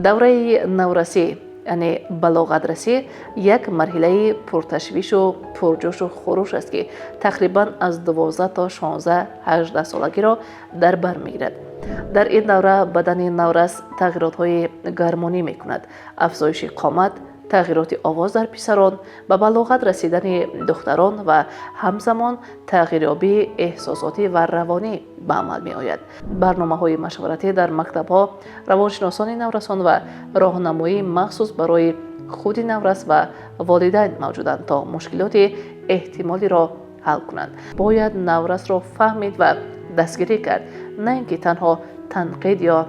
Давраи наврасӣ, яъне балоғатрасӣ, як марҳилаи пурташвишу пурҷӯшу хуруш аст, ки тақрибан аз 12 то 16-18 солагиро дар бар мегирад. Дар ин давра бадани наврас тағйиротҳои гармонӣ мекунад: афзоиши қомат, тағйироти овоз дар писарон, ба балоғат расидани духтарон ва ҳамзамон тағйирёбии эҳсосотӣ ва равонӣ ба амал меояд. Барномаҳои машваратӣ дар мактабҳо, равоншиносони наврасон ва роҳнамоии махсус барои худи наврас ва волидайн мавҷуданд, то мушкилоти эҳтимолиро ҳал кунанд. Бояд наврасро фаҳмид ва дастгирӣ кард, на ин ки танҳо танқид ё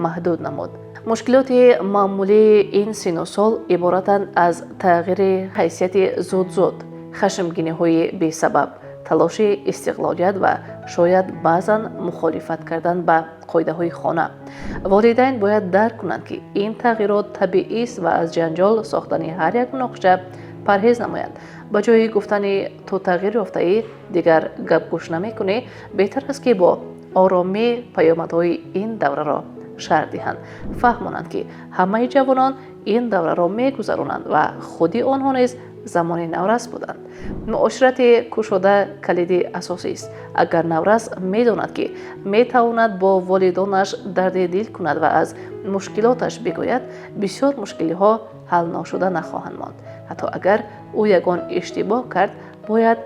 маҳдуд намуд. Мушкилоти маъмулии ин синну сол иборатанд аз тағйири ҳайсияти зуд-зуд, хашмгиниҳои бесабаб, талоши истиқлолият ва шояд баъзан мухолифат кардан ба қоидаҳои хона. Волидайн бояд дарк кунанд, ки ин тағйирот табиист ва аз ҷанҷол сохтани ҳар як муноқиша парҳез намоянд. Ба ҷои гуфтани «Ту тағйир ёфтаӣ, дигар гапгӯш намекунӣ», беҳтар аст, ки бо оромӣ паёмадҳои ин давраро шарҳ диҳанд, фаҳмонанд, ки ҳамаи ҷавонон ин давраро мегузаронанд ва худи онҳо низ замони наврас буданд. Муоширати кушода калиди асосист. Агар наврас медонад, ки метавонад бо волидонаш дарди дил кунад ва аз мушкилоташ бигӯяд, бисёр мушкилиҳо ҳалношуда нахоҳанд монд. Ҳатто агар ӯ ягон иштибоҳ кард, бояд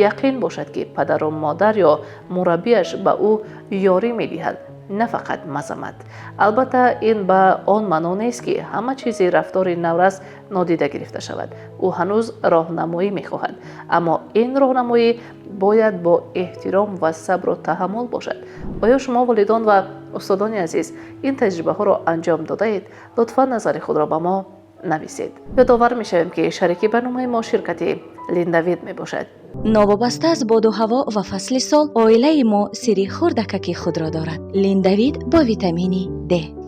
яқин бошад, ки падару модар ё мураббиаш ба ӯ ёрӣ медиҳад, на фақат мазаммат. Албатта, ин ба он маъно нест, ки ҳама чизи рафтори наврас нодида гирифта шавад. Ӯ ҳанӯз роҳнамоӣ мехоҳад, аммо ин роҳнамоӣ бояд бо эҳтиром ва сабру таҳаммул бошад. Оё шумо, волидон ва устодони азиз, ин таҷрибаҳоро анҷом додаед? Лутфан назари худро ба мо нависед. Ёдовар мешавем, ки шарики барномаи мо ширкати Линдавид мебошад. Новобаста аз боду ҳаво ва фасли сол, оилаи мо сирри хурдакаки худро дорад: Линдавид бо витамини Д.